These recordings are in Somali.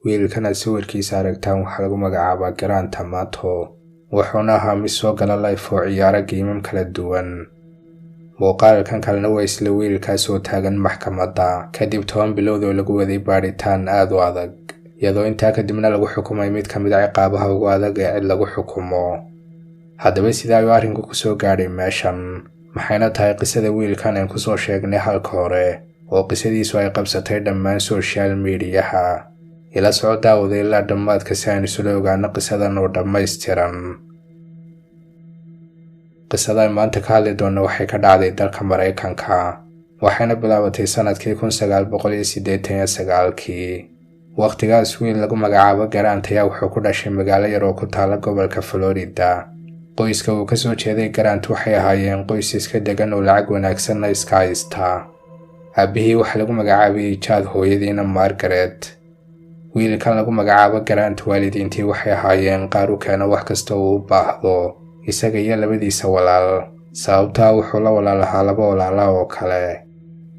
Wiilkanaad sawirkiisa aragtaan waxaa lagu magacaabaa Grant Amato, wuxuuna ahaa mid soo gala live oo ciyaaro game-am kala duwan. Muuqaalkan kalena waa isla wiilkaas oo taagan maxkamadda kadib 10 bilood oo lagu waday baadhitaan aad u adag, iyadoo intaa kadibna lagu xukumay mid ka mid a ciqaabaha ugu adag ee cid lagu xukumo. Haddaba, sidaa ayuu arrinku kusoo gaadhay meeshan? Maxayna tahay qisada wiilkan aan kusoo sheegnay halka hore oo qisadiisu ay qabsatay dhammaan social media-ha? Ila soco, daawada, ilaa dhammaadka si aynu isula ogaano qisadan oo dhammaystiran. Qisada ay maanta ka hadli doonno waxay ka dhacday dalka Maraykanka, waxayna bilaabatay sanadkii 1989-kii. Wakhtigaas wiil lagu magacaabo Grant ayaa wuxuu ku dhashay magaalo yar oo ku taala gobolka Florida. Qoyska uu kasoo jeeday Grant waxay ahaayeen qoys iska degan oo lacag wanaagsanna iska haysta. Aabihii waxaa lagu magacaabayay Chad, hooyadiina Margaret. Wiilkan lagu magacaabo Grant waalidiintii waxay ahaayeen qaar u keena wax kasta uu u baahdo, isaga iyo labadiisa walaal, sababtaa wuxuu la walaal ahaa laba walaala oo kale.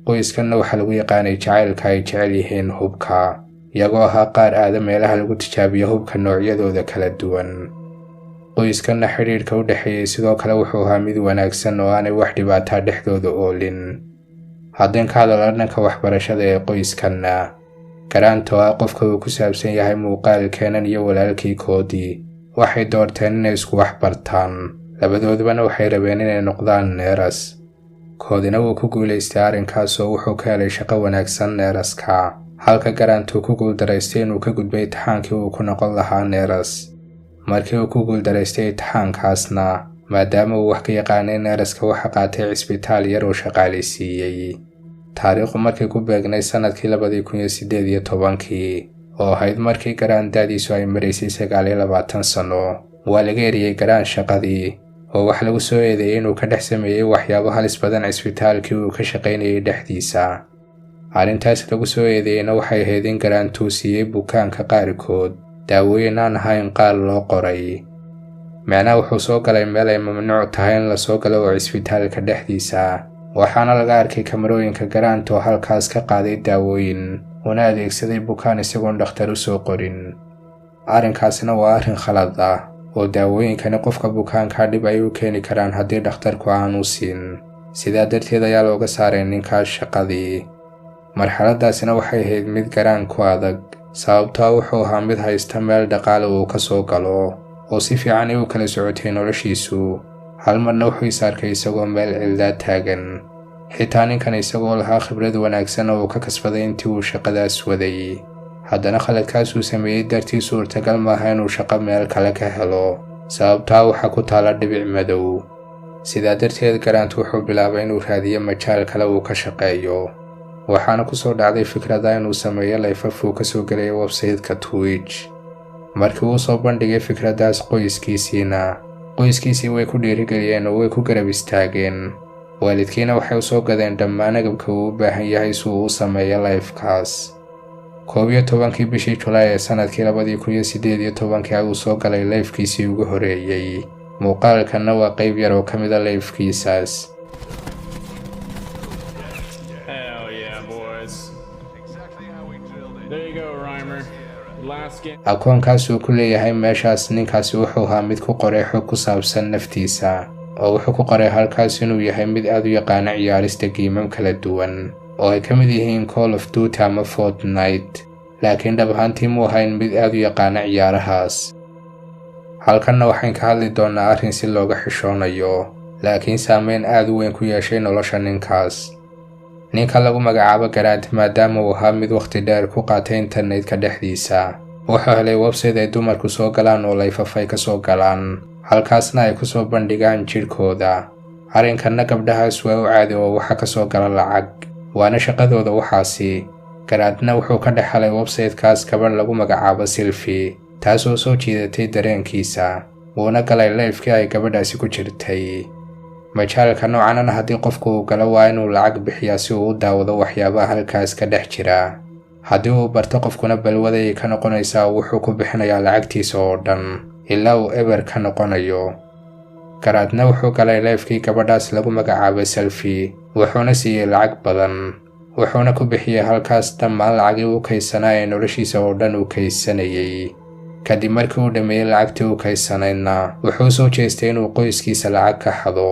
Qoyskanna waxaa lagu yaqaanay jacaylka ay jecel yihiin hubka, iyagoo ahaa qaar aada meelaha lagu tijaabiyo hubka noocyadooda kala duwan. Qoyskanna xidhiidhka u dhexeeyey sidoo kale wuxuu ahaa mid wanaagsan oo aanay wax dhibaataa dhexdooda oolin. Haddeen ka hadala dhanka waxbarashada ee qoyskanna, Grant oo ah qofka uu ku saabsan yahay muuqaalkeenan iyo walaalkii Koodi waxay doorteen inay isku wax bartaan, labadoodubana waxay rabeen inay noqdaan nurse. Koodina wuu ku guulaystay arrinkaas oo wuxuu ka helay shaqo wanaagsan nurse-ka, halka Grant uu ku guuldaraystay inuu ka gudbay imtixaankii uu ku noqon lahaa nurse. Markii uu ku guuldaraystay imtixaankaasna, maadaama uu wax ka yaqaanay nurse-ka, waxa qaatay cisbitaal yar oo shaqaalaysiiyey. Taariikhu markay ku beegnay sanadkii 2018-kii, oo ahayd markii Grant da'diisu ay maraysay 29 sano, waa laga eriyey Grant shaqadii, oo wax lagu soo eedeeyey inuu ka dhex sameeyey waxyaabo halis badan cisbitaalkii uu ka shaqaynayay dhexdiisa. Arrintaas lagu soo eedeeyeyna waxay ahayd in Grant uu siiyey bukaanka qaarkood daawooyin aan ahayn qaar loo qoray. Micnaha, wuxuu soo galay meel ay mamnuuc tahay in lasoo galo oo cisbitaalka dhexdiisa, waxaana laga arkay kamarooyinka Grant oo halkaas ka qaaday daawooyin una adeegsaday bukaan isagoon dhakhtar u soo qorin. Arrinkaasina waa arrin khalad ah, oo daawooyinkani qofka bukaankaa dhib ay u keeni karaan haddii dhakhtarku aanu siin. Sidaa darteed ayaa looga saaray ninkaas shaqadii. Marxaladaasina waxay ahayd mid Grant ku adag, sababtoo wuxuu ahaa mid haysta meel dhaqaale uu ka soo galo oo si fiican ay u kala socotay noloshiisu. Hal marna wuxuu is arkay isagoo meel cildaa taagan. Xitaa ninkan isagoo lahaa khibrad wanaagsan oo uu ka kasbaday intii uu shaqadaas waday, haddana khaladkaasuu sameeyey dartii suurtagal maaha inuu shaqo meel kale ka helo, sababtaa waxaa ku taala dhibic madow. Sidaa darteed Grant wuxuu bilaabay inuu raadiyo majaal kale uu ka shaqeeyo, waxaana ku soo dhacday fikrada inuu sameeyo live-af uu kasoo gelayo website-ka Twitch. Markii uu soo bandhigay fikraddaas qoyskiisiina, qoyskiisii way ku dhiirigeliyeen oo way ku garab istaageen. Waalidkiina waxay u soo gadeen dhammaan agabka uu u baahan yahay si uu u sameeyo live-kaas. 11-kii bishii Julaay ee sanadkii 2018-kii ayuu soo galay live-kiisii ugu horeeyey. Muuqaalkanna waa qayb yar oo ka mid a live-kiisaas. Hell yeah, boys. There you go, Rhymer. Last game. Akoonkaas uu ku leeyahay meeshaas, ninkaasi wuxuu ahaa mid ku qoray xog ku saabsan naftiisa, oo wuxuu ku qoray halkaas inuu yahay mid aad u yaqaana ciyaarista game-am kala duwan oo ay ka mid yihiin Call of Duty ama Fortnite, laakiin dhab ahaantii muu ahayn mid aad u yaqaana ciyaarahaas. Halkanna waxayn ka hadli doonnaa arrin si looga xishoonayo, laakiin saameyn aad u weyn ku yeeshay nolosha ninkaas. Ninka lagu magacaabo Grant, maadaama uu ahaa mid wakhti dheer ku qaatay internetka dhexdiisa, wuxuu helay website ay dumarku soo galaan oo live-af ay ka soo galaan, halkaasna ay kusoo bandhigaan jidhkooda. Arrinkanna gabdhahaas waa u caadi oo waxa ka soo gala lacag, waana shaqadooda waxaasi. Grant-na wuxuu ka dhex helay websitekaas gabadh lagu magacaabo Silvi, taasoo soo jiidatay dareenkiisa, wuuna galay live-kii ay gabadhaasi ku jirtay. Majaalka noocanana haddii qofku uu galo, waa inuu lacag bixiyaa si uu u daawado waxyaabaha halkaas ka dhex jira. Haddii uu barto qofkuna, balwadayay ka noqonaysaa, wuxuu ku bixinayaa lacagtiisa oo dhan ilaa uu eber ka noqonayo. Grant-na wuxuu galay live-kii gabadhaas lagu magacaabo Selfi, wuxuuna siiyey lacag badan. Wuxuuna ku bixiyey halkaas dhammaan lacagii uu kaysanaa ee noloshiisa oo dhan uu kaysanayay. Kadib markii uu dhammeeyey lacagtii uu kaysanaydna, wuxuu soo jeestay inuu qoyskiisa lacag ka xado.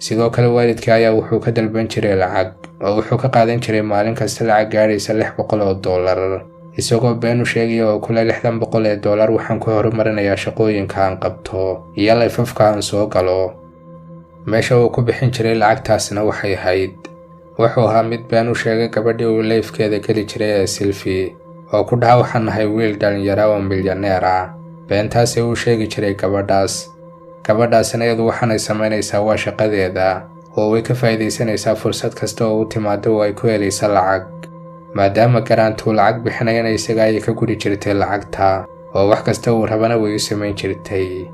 Sidoo kale waalidkii ayaa wuxuu ka dalban jiray lacag, oo wuxuu ka qaadan jiray maalin kasta lacag gaadhaysa $600, isagoo been u sheegaya oo kule $600 waxaan ku horumarinayaa shaqooyinka aan qabto iyo live-afka aan soo galo. Meesha uu ku bixin jiray lacagtaasna waxay ahayd, wuxuu ahaa mid been u sheegay gabadhii uu live-keeda geli jiray ee Silvi, oo ku dhaha waxaan nahay wiil dhalinyara oo milyaneer ah. Beentaasay uu sheegi jiray gabadhaas. Gabadhaasina iyadu waxaanay samaynaysaa waa shaqadeeda, oo way ka faa'iidaysanaysaa fursad kasta oo u timaado oo ay ku helaysa lacag. Maadaama Garaant uu lacag bixinayana, isaga ayay ka guri jirtay lacagta, oo wax kasta uu rabana way u samayn jirtay.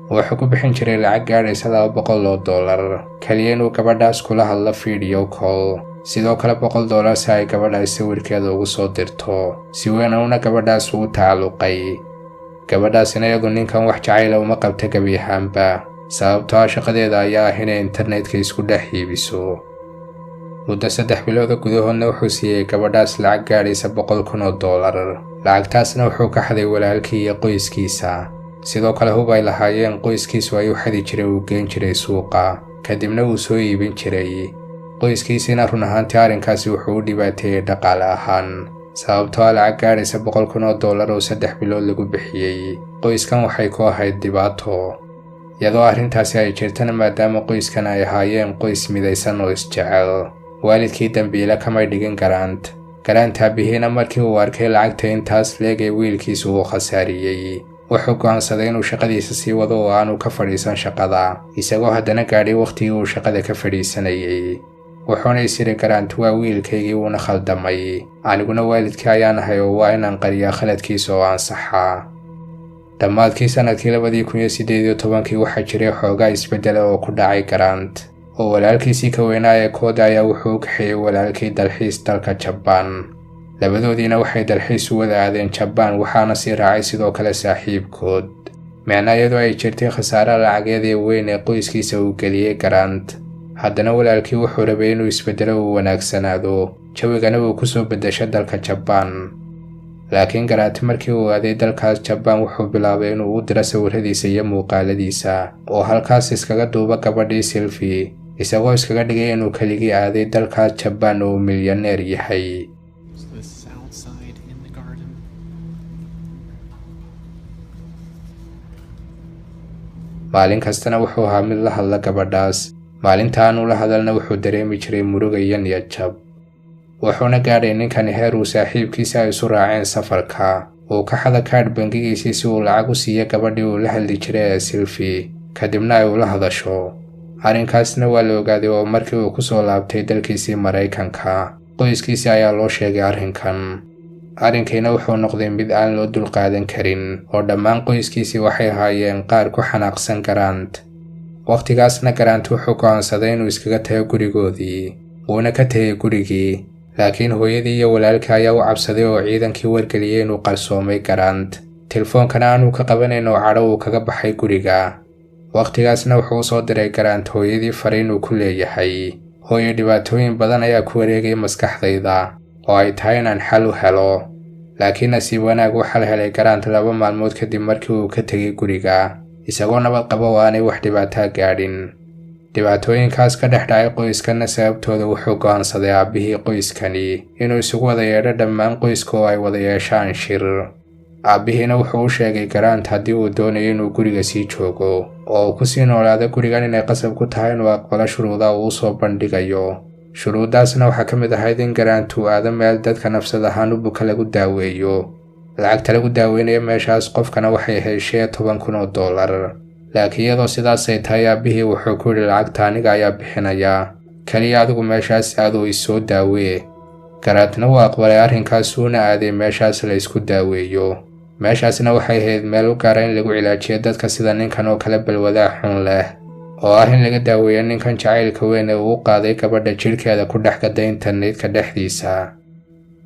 Wuxuu ku bixin jiray lacag gaadhaysa $200 kaliya inuu gabadhaas kula hadlo video call. Sidoo kale $100 si ay gabadhaas sawirkeeda ugu soo dirto. Si weyn uuna gabadhaas ugu tacalluqay. Gabadhaasina iyadu ninkan wax jacayla uma qabta gebi ahaanba, sababtoo ah shaqadeeda ayaa ah inay internetka isku dhex iibiso. Muddo 3 bilooda gudahoodna wuxuu siiyey gabadhaas lacag gaadhaysa $100,000. Lacagtaasna wuxuu ka xaday walaalkii iyo qoyskiisa. Sidoo kale hub ay lahaayeen qoyskiisu ayuu xadi jiray, uu geen jiray suuqa, kadibna wuu soo iibin jiray. Qoyskiisiina run ahaantii arrinkaasi wuxuu u dhibaateeyey dhaqaale ahaan, sababtoo ah lacag gaadhaysa $100,000 oo 3 bilood lagu bixiyey qoyskan waxay ku ahayd dhibaato. Iyadoo arrintaasi ay jirtana, maadaama qoyskan ay ahaayeen qoys midaysan oo isjecel, waalidkii dambiile kamay dhigin Garaant. Garaant aabihiina markii uu arkay lacagta intaas leeg ee wiilkiisu uu khasaariyey, wuxuu go'aansaday inuu shaqadiisa sii wado oo aanu ka fadhiisan shaqada, isagoo haddana gaadhay wakhtigii uu shaqada ka fadhiisanayay. Wuxuuna is yidhi, Garaant waa wiilkaygii, wuuna khaldamay, aniguna waalidkii ayaan ahay oo waa inaan qariyaa khaladkiisa oo aan saxaa. Dhammaadkii sanadkii 2018-kii waxaa jiray xoogaa isbeddela oo ku dhacay Garaant, oo walaalkiisii ka weynaa ee Kooda ayaa wuxuu u kaxeeyey walaalkii dalxiis dalka Jabaan. Labadoodiina waxay dalxiis u wada aadeen Jabaan, waxaana sii raacay sidoo kale saaxiibkood. Micnaa iyadoo ay jirtay khasaare lacageed ee weyn ee qoyskiisa uu geliyey Garaant, haddana walaalkii wuxuu rabay inuu isbeddelo, uu wanaagsanaado, jawigana uu kusoo beddesho dalka Jabaan. Laakiin Garaant markii uu aaday dalkaas Jabaan, wuxuu bilaabay inuu u diro sawiradiisa iyo muuqaaladiisa oo halkaas iskaga duuba gabadhii Silvi, isagoo iskaga dhigay inuu keligii aaday dalkaas Jabaan oo uu milyaneer yahay. So this is outside in the garden. Maalin kastana wuxuu ahaa mid la hadla gabadhaas. Maalinta aanu la hadalna wuxuu dareemi jiray muruga iyo niyad jab. Wuxuuna gaadhay ninkani heer uu saaxiibkiisa ay isu raaceen safarka uu ka xada kaadh bangigiisii si uu lacag u siiyo gabadhii uu la hadli jiray ee Silvi, kadibna ay ula hadasho. Arrinkaasna waa la ogaaday, oo markii uu kusoo laabtay dalkiisii Maraykanka, qoyskiisii ayaa loo sheegay arrinkan. Arrinkiina wuxuu noqday mid aan loo dulqaadan karin, oo dhammaan qoyskiisii waxay ahaayeen qaar ku xanaaqsan Garaant. Wakhtigaasna Garaant wuxuu go'aansaday inuu iskaga tago gurigoodii, wuuna ka tegay gurigii. Laakiin hooyadii iyo walaalkii ayaa u cabsaday oo ciidankii wargeliyey inuu qarsoomay Garaant, telefoonkana aanu ka qabanayn, oo cadho uu kaga baxay guriga. Wakhtigaasna wuxuu usoo diray Garaant hooyadii fariin uu ku leeyahay: "Hooyo, dhibaatooyin badan ayaa ku wareegay maskaxdayda oo ay tahay inaan xal u helo." Laakiin nasiib wanaag waxaa la helay Garaant 2 maalmood kadib markii uu ka tegay guriga, isagoo nabad qaba oo aanay wax dhibaataa gaadhin. Dhibaatooyinkaas ka dhex dhacay qoyskanna sababtooda wuxuu go'aansaday aabbihii qoyskani inuu isugu wada yeedho dhammaan qoyska oo ay wada yeeshaan shir. Aabbihiina wuxuu u sheegay Garaant haddii uu doonayo inuu guriga sii joogo oo uu kusii noolaado gurigan, inay qasab ku tahay inuu aqbalo shuruudaha uu usoo bandhigayo. Shuruuddaasna waxaa ka mid ahayd in Garaant uu aado meel dadka nafsad ahaan u buka lagu daaweeyo. Lacagta lagu daaweynayo meeshaas qofkana waxay ahayd $15,000. Laakiin iyadoo sidaasay tahay, aabbihii wuxuu ku yidhi, "Lacagta aniga ayaa bixinaya, keliya adigu meeshaas aadoo isoo daawee." Garaantna wuu aqbalay arrinkaas, uuna aaday meeshaas la isku daaweeyo. Meeshaasna waxay ahayd meel u gaara in lagu cilaajiyo dadka sida ninkan oo kale balwadaa xun leh, oo ah in laga daaweeyo ninkan jacaylka weyn ee uu u qaaday gabadha jidhkeeda ku dhex gada internetka dhexdiisa.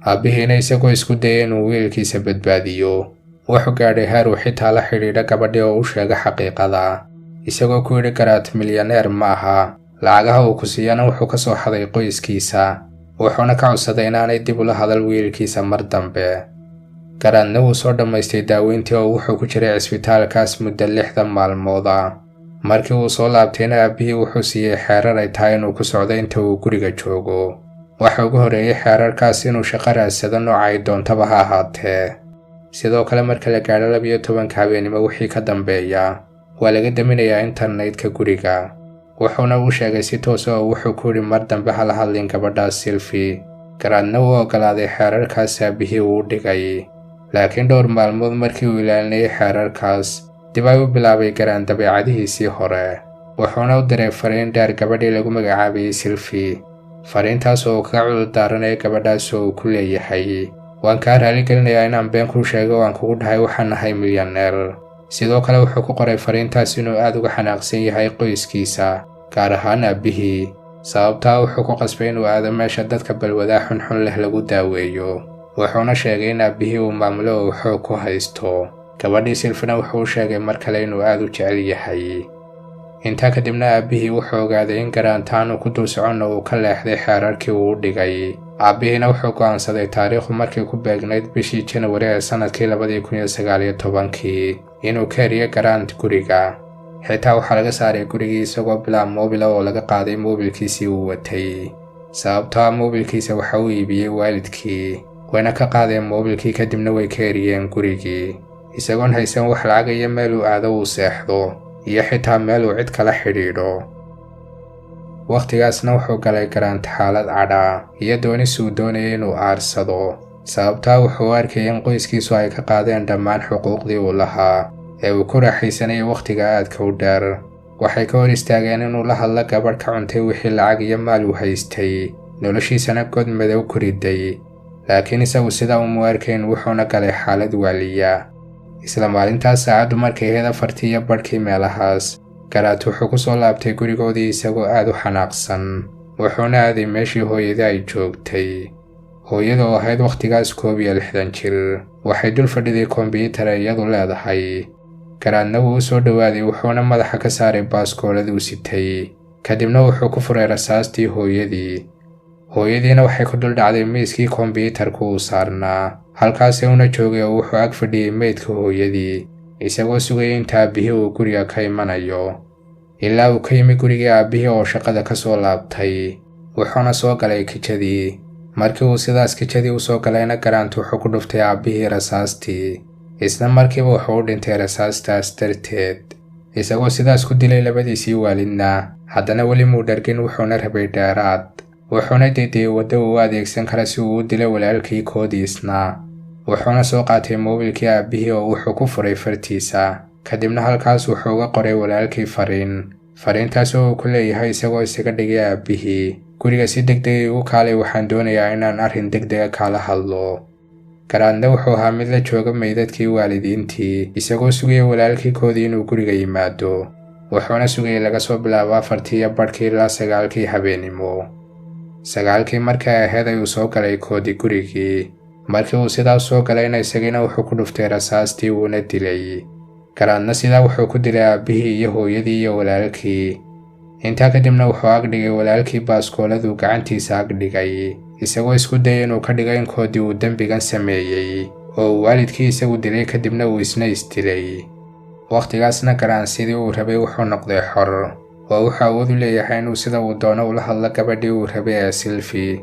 Aabbihiina isagoo isku dayay inuu wiilkiisa badbaadiyo, wuxuu gaadhay heer uu xitaa la xidhiidho gabadhii oo u sheega xaqiiqada, isagoo ku yidhi, "Garaat milyaneer ma aha, lacagaha uu ku siiyana wuxuu ka soo xaday qoyskiisa." Wuxuuna ka codsaday inaanay dib ula hadal wiilkiisa mar dambe. Grantna wuu soo dhammaystay daaweyntii oo wuxuu ku jiray cisbitaalkaas muddo 60 maalmooda. Markii uu soo laabtayna, aabbihii wuxuu siiyey xeerar ay tahay inuu ku socdo inta uu guriga joogo. Waxa ugu horreeyey xeerarkaas inuu shaqo raadsado, nooca ay doontaba ha ahaatee. Sidoo kale, marka la gaadho 12-ka habeenimo wixii ka dambeeya, waa laga daminayaa internetka guriga. Wuxuuna u sheegay si toosa oo wuxuu ku yidhi, "Mar dambe hala hadlin gabadhaas Silvi." Grantna uu oggolaaday xeerarkaas aabbihii uu dhigay, laakiin dhowr maalmood markii uu ilaalinayay xeerarkaas, dib ay u bilaabay Grant dabeecadihiisii hore. Wuxuuna u diray fariin dheer gabadhii lagu magacaabayay Silvi, fariintaas oo uu kaga cudur daaranaya gabadhaas oo uu ku leeyahay, "Waan kaa raaligelinayaa inaan been kuu sheegay oo aan kugu dhahay waxaan nahay milyaneer." Sidoo kale wuxuu ku qoray fariintaas inuu aad uga xanaaqsan yahay qoyskiisa, gaar ahaan aabbihii, sababtaa wuxuu ku qasbay inuu aado meesha dadka balwadaa xunxun leh lagu daaweeyo. Wuxuuna sheegay in aabbihii uu maamulo oo xoog ku haysto. Gabadhii Silvina wuxuu u sheegay mar kale inuu aad u jecel yahay. Intaa kadibna aabbihii wuxuu ogaaday in Grant aanu ku dul soconna uu ka leexday xeerarkii uu u dhigay. Aabbihiina wuxuu go'aansaday taariikhu markii ku beegnayd bishii Janawari ee sannadkii 2019-kii inuu ka eriyo Grant guriga. Xitaa waxaa laga saaray gurigii isagoo bilaa moobila oo laga qaaday moobilkiisii uu watay, sababtoo ah moobilkiisa waxa uu iibiyey waalidkii. Wayna ka qaadeen moobilkii, kadibna way ka eriyeen gurigii, isagoon haysan wax lacag iyo meel uu aado uu seexdo iyo xitaa meel uu cid kala xidhiidho. Wakhtigaasna wuxuu galay Grant xaalad cadha iyo doonis uu doonayay inuu aarsado, sababtaa wuxuu u arkayay in qoyskiisu ay ka qaadeen dhammaan xuquuqdii uu lahaa ee uu ku raaxaysanayay wakhtiga aadka u dheer. Waxay ka hor istaageen inuu la hadlo gabadh ka cuntay wixii lacag iyo maal uu haystay, noloshiisana god madow ku riday. Laakiin isagu sidaa umu arkayn, wuxuuna galay xaalad waaliya. Isla maalintaas, saacaddu markay ahayd 4:30 meelahaas, Grant wuxuu ku soo laabtay gurigoodii isagoo aad u xanaaqsan, wuxuuna aaday meeshii hooyada ay joogtay. Hooyada oo ahayd wakhtigaas 61 jir waxay dul fadhiday kombyuutar ay iyadu leedahay. Grantna wuu u soo dhowaaday, wuxuuna madaxa ka saaray baaskooladuu sitay, kadibna wuxuu ku furay rasaastii hooyadii. Hooyadiina waxay ku dul dhacday miiskii kombyuutarku uu saarnaa. Halkaasi una joogay oo wuxuu ag fadhiyey meydka hooyadii, isagoo sugayay inta aabbihii uu guriga ka imanayo, ilaa uu ka yimi gurigii aabbihii oo shaqada ka soo laabtay. Wuxuuna soo galay kijadii. Markii uu sidaas kijadii u soo galayna, Grant wuxuu ku dhuftay aabbihii rasaastii. Isla markiiba wuxuu u dhintay rasaastaas darteed. Isagoo sidaas ku dilay labadiisii waalidna, haddana weli muu dhargin, wuxuuna rabay dheeraad. Wuxuuna deydayey waddo uu u adeegsan kara si uu u dilo walaalkii Koodiisna. Wuxuuna soo qaatay moobilkii aabbihii oo wuxuu ku furay fartiisa, kadibna halkaas wuxuu uga qoray walaalkii fariin, fariintaas oo uu ku leeyahay, isagoo isaga dhigay aabbihii, "Guriga si deg dega igu kaalay, waxaan doonayaa inaan arrin deg dega kaala hadlo." Grantna wuxuu ahaa mid la jooga meydadkii waalidiintii, isagoo sugaya walaalkii Koodii inuu guriga yimaado. Wuxuuna sugayay laga soo bilaabo 4:30 ilaa 9-kii habeennimo. 9-kii markay ahayd ayuu soo galay Koodi gurigii. Markii uu sidaas soo galayna, isagiina wuxuu ku dhuftay rasaastii, wuuna dilay. Grantna sidaa wuxuu ku dilay aabbihii iyo hooyadii iyo walaalkii. Intaa kadibna wuxuu agdhigay walaalkii baaskooladuu gacantiisa agdhigay, isagoo isku dayay inuu ka dhigo in Koodi uu dembigan sameeyey oo uu waalidkii isagu dilay, kadibna uu isna isdilay. Wakhtigaasna Grant sidii uu rabay wuxuu noqday xor, oo wuxuu awood u leeyahay inuu sida uu doono ula hadlo gabadhii uu rabay ee Silvi.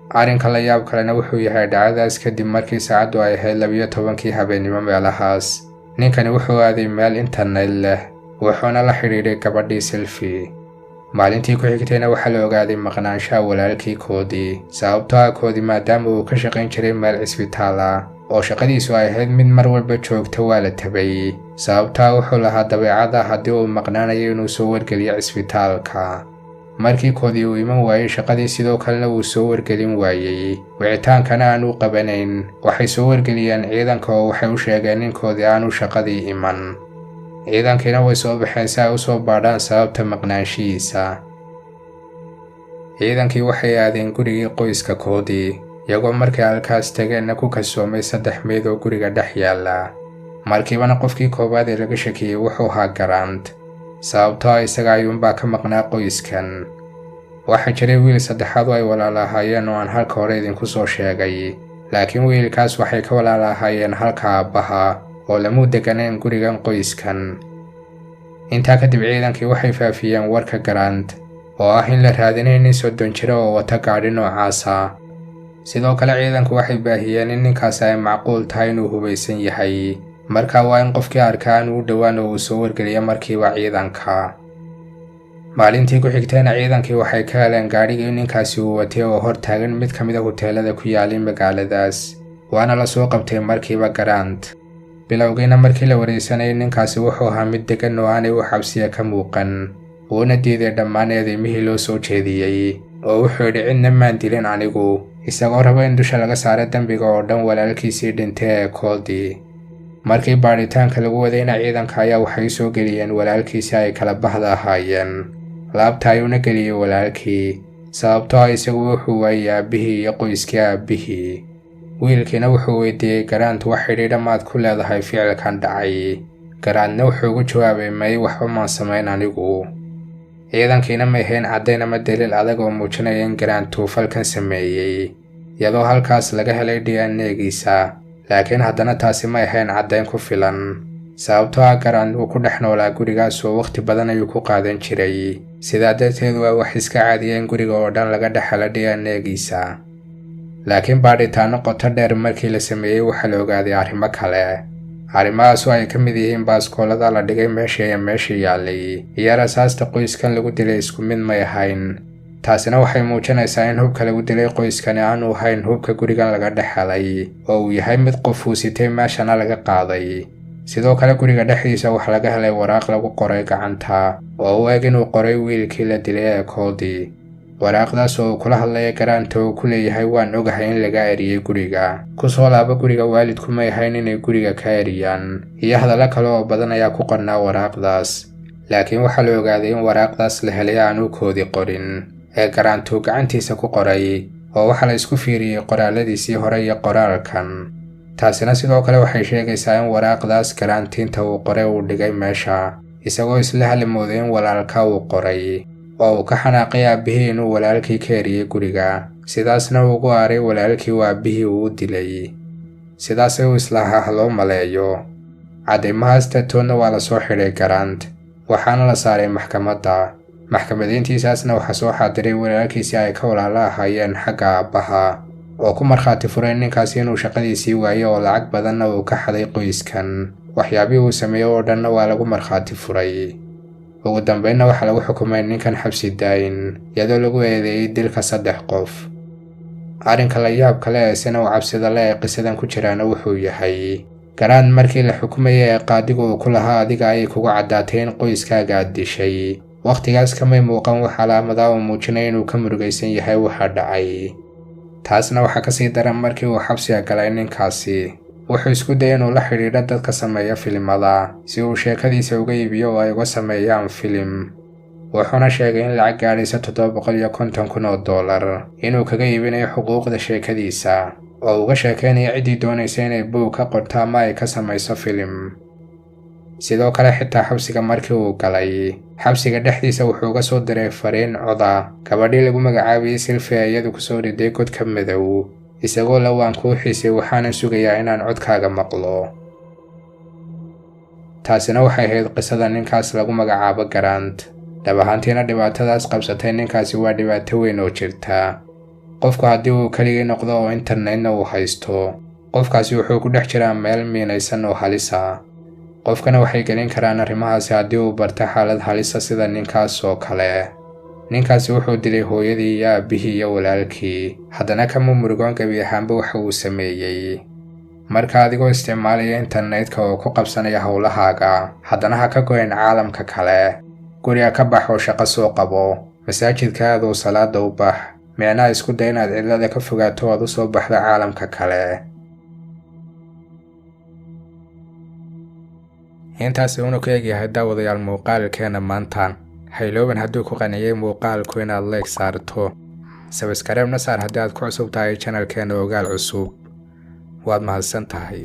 Arrinka la yaab kalena wuxuu yahay, dhacdadaas kadib, markii saacaddu ay ahayd 12-kii habeennimo meelahaas, ninkani wuxuu aaday meel internet leh, wuxuuna la xidhiidhay gabadhii Silvi. Maalintii ku xigtayna waxaa la ogaaday maqnaanshaha walaalkii Koodi, sababtoo ah Koodi maadaama uu ka shaqayn jiray meel cisbitaal ah oo shaqadiisu ay ahayd mid mar walba joogta, waa la tabay, sababtaa wuxuu lahaa dabeecada haddii uu maqnaanayo inuu soo wargeliyo cisbitaalka. Markii Koodi uu iman waayey shaqadii, sidoo kalena uu soo wargelin waayey, wicitaankana aanu qabanayn, waxay soo wargeliyeen ciidanka oo waxay u sheegeen in Koodi aanu shaqadii iman. Ciidankiina way soo baxeen si ay u soo baadhaan sababta maqnaanshihiisa. Ciidankii waxay aadeen gurigii qoyska Koodi, iyagoo markay halkaas tageenna ku kasoomay saddex meyd oo guriga dhex yaalla. Markiibana qofkii koowaad ee laga shakiyey wuxuu ahaa Grant, sababtoo ah isaga ayuunbaa ka maqnaa qoyskan. Waxaa jiray wiil saddexaad oo ay walaala ahaayeen oo aan halka hore idinku soo sheegay, laakiin wiilkaas waxay ka walaala ahaayeen halka aabbaha oo lamuu deganeen gurigan qoyskan. Intaa kadib ciidankii waxay faafiyeen warka Grant oo ah in la raadinay nin 30 jira oo wata gaadhi noocaasa. Sidoo kale ciidanku waxay baahiyeen in ninkaasi ay macquul tahay inuu hubaysan yahay, marka waa in qofkii arkaa aan u dhowaan oo uu soo wargeliyo markiiba ciidanka. Maalintii ku xigtayna ciidankii waxay ka heleen gaadhigii ninkaasi uu watay oo hor taagan mid ka mid a huteelada ku yaalay magaaladaas, waana la soo qabtay markiiba Grant. Bilowgiina markii la wareysanayay ninkaasi wuxuu ahaa mid degan oo aanay u xabsiya ka muuqan, wuuna diiday dhammaan eedeymihii loo soo jeediyey oo wuxuu yidhi cidna maan dilin anigu, isagoo raba in dusha laga saaro dembiga oo dhan walaalkiisii dhintay ee Cody. Markii baadhitaanka lagu wadayna ciidanka ayaa waxay u soo geliyeen walaalkiisi ay kala bahda ahaayeen. Laabta ayuuna geliyey walaalkii, sababtoo ah isagu wuxuu waayey aabbihii iyo qoyskii aabbihii. Wiilkiina wuxuu weydiiyey Grant, "Wax xidhiidha maad ku leedahay ficilkan dhacay?" Grantna wuxuu ugu jawaabay, "May, waxba maan samayn anigu." Ciidankiina may hayn caddayn ama daliil adag oo muujinaya in Grant uu falkan sameeyey, iyadoo halkaas laga helay DNA-giisa, laakiin haddana taasi may ahayn caddayn ku filan, sababtoo ah Grant uu ku dhex noolaa gurigaas oo wakhti badan ayuu ku qaadan jiray. Sidaa darteed waa wax iska caadiya in guriga oo dhan laga dhex helo DNA-giisa. Laakiin baadhitaano qoto dheer markii la sameeyey waxaa la ogaaday arrimo kale, arrimahaas oo ay ka mid yihiin baaskoolada la dhigay meesha iyo meesha yaallay iyo rasaasta qoyskan lagu dilay isku mid may ahayn. Taasina waxay muujinaysaa in hubka lagu dilay qoyskani aanu ahayn hubka gurigan laga dhex helay oo uu yahay mid qof uu sitay, meeshana laga qaaday. Sidoo kale guriga dhexdiisa waxaa laga helay waraaq lagu qoray gacanta oo u eg inuu qoray wiilkii la dilay ee Cody, waraaqdaas oo uu kula hadlaya Grant oo uu ku leeyahay, "Waan ogahay in laga eriyey guriga, ku soo laabo guriga, waalidku may ahayn inay guriga ka eriyaan," iyo hadallo kale oo badan ayaa ku qornaa waraaqdaas. Laakiin waxaa la ogaaday in waraaqdaas la helay aanu Cody qorin ee Grant uu gacantiisa ku qoray, oo waxaa la isku fiiriyey qoraaladiisii hore iyo qoraalkan. Taasina sidoo kale waxay sheegaysaa in waraaqdaas Grant inta uu qoray uu dhigay meesha, isagoo isla halimooday in walaalka uu qoray oo uu ka xanaaqay aabbihii inuu walaalkii ka eriyey guriga, sidaasna uu ugu aaray walaalkii uu aabbihii uu dilay. Sidaasay uu islahaa ha loo maleeyo. Cadeymahaas dartoodna waa la soo xidhay Grant, waxaana la saaray maxkamadda. Maxkamadayntiisaasna waxaa soo xaadiray walaalkiisii ay ka walaalo ahaayeen xagga aabbaha oo ku markhaati furay ninkaasi inuu shaqadiisii waayey oo lacag badanna uu ka xaday qoyskan. Waxyaabihii uu sameeyey oo dhanna waa lagu markhaati furay. Ugu dambeynna waxaa lagu xukumay ninkan xabsi daayin, iyadoo lagu eedeeyey dilka saddex qof. Arrinka la yaab kale ee sina u cabsida le ee qisadan ku jiraana wuxuu yahay, Grant markii la xukumayay ee qaadigu uu ku lahaa, "Adiga ayay kugu caddaatay in qoyskaaga aad dishay," wakhtigaas kamay muuqan wax calaamada oo muujinaya inuu ka murugaysan yahay waxa dhacay. Taasna waxaa kasii daran, markii uu xabsiga galay ninkaasi wuxuu isku dayay inuu la xidhiidho dadka sameeya filimada si uu sheekadiisa uga iibiyo oo ay uga sameeyaan filim, wuxuuna sheegay in lacag gaadhaysa $750,000 inuu kaga iibinayo xuquuqda sheekadiisa oo uga sheekaynayo ciddii doonaysa inay buug ka qorto ama ay ka samayso filim. Sidoo kale xitaa xabsiga markii uu galay, xabsiga dhexdiisa wuxuu uga soo diray fariin coda gabadhii lagu magacaabayay Silvia, iyadu kusoo riday godka madow, isagoo la "Waan kuu xiisay, waxaanan sugayaa inaan codkaaga maqlo." Taasina waxay ahayd qisada ninkaas lagu magacaabo Grant. Dhab ahaantiina dhibaatadaas qabsatay ninkaasi waa dhibaato weyn oo jirta. Qofku haddii uu keligii noqdo oo internetna uu haysto, qofkaasi wuxuu ku dhex jiraa meel miinaysan oo halisa. Qofkana waxay gelin karaan arrimahaasi haddii uu barto xaalad halisa sida ninkaas oo kale. Ninkaasi wuxuu dilay hooyadii iyo aabbihii iyo walaalkii, haddana kama murugoon gebi ahaanba waxa uu sameeyey. Marka adigoo isticmaalaya internetka oo ku qabsanaya howlahaaga, haddana ha ka goyn caalamka kale. Guriga ka bax oo shaqo soo qabo, masaajidka aadoo salaada u bax, micnaha isku day inaad cidlada ka fogaato aad u soo baxdo caalamka kale. Intaasi uuna ku egyahay, daawadayaal, muuqaalkeena maanta. Haylooban hadduu ku qanciyey muuqaalku inaad like saarto, subscribe-na saar haddii aad ku cusub tahay channelkeena Ogaal Cusub. Waad mahadsan tahay.